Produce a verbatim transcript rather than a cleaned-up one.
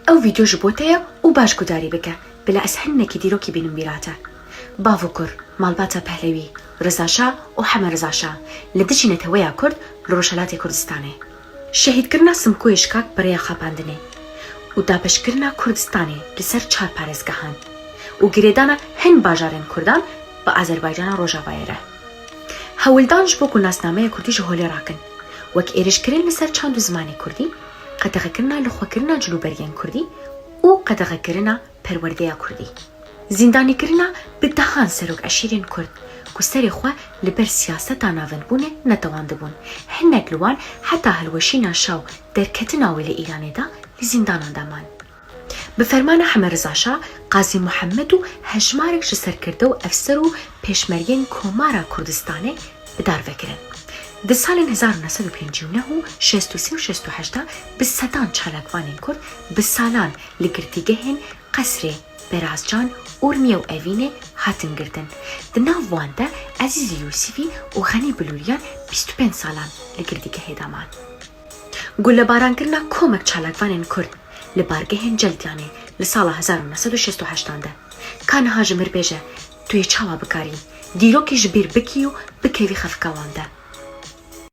Ew vîdyo ji bo te ye û baş gudarî bike, bila ez hinekî dîrokî bînim bîra te. Bav û kur, malbata Pehlewî, Riza Şa û Heme Riza Şa, li dijî neteweya Kurd li Rojhelatê Kurdistanê. Şehîdkirina Simkoyê Şikak bi rêya xapandinê û dabeşkirina Kurdistanê li ser çar parêzgehan û girêdana hin bajarên Kurdan bi Azerbaycana Rojavayê re. Hewldan ji bo ku nasnameya Kurdî ji holê rakin, wek êrişkirin li ser çand û zimanê Kurdî, qedexekirina lixwekirina cilûbergên Kurdî û qedexekirina perwerdeya Kurdî. Zîndanîkirina bi dehan serok eşîrên Kurd ku serê xwe li ber siyaseta navendbûnê netewandibûn. Hinek li wan heta hilweşîna şa û derketina wê li Îranê de li zîndanan de man. Bi fermana Heme Riza Şa, Qazî Muhammed û hejmarek ji serkirde û efser û pêşmergên Komara Kurdistanê bi dar vekirin. Di salên hezar û neh sed û pêncî û neh û şêst û sê û şêst û heşt de bi sedan çalakvanên Kurd bi salan li girtîgehên Qesrê, Berazcan, Urmiye û Evînê hatin girtin. Di nav wan de Ezîzî Yûsifî û Xenî Bilûriyan bîst û pênc salan li girtîgehê de man. Gulebaran kirina komek çalakvanên Kurd li bargehên Celdiyanê li sala hezar û neh sed û şêst û heştan de. Ka niha ji mir bêje, tu yê çawa bikarî dîrokê ji bîr bikî û bikevî xefika wan de?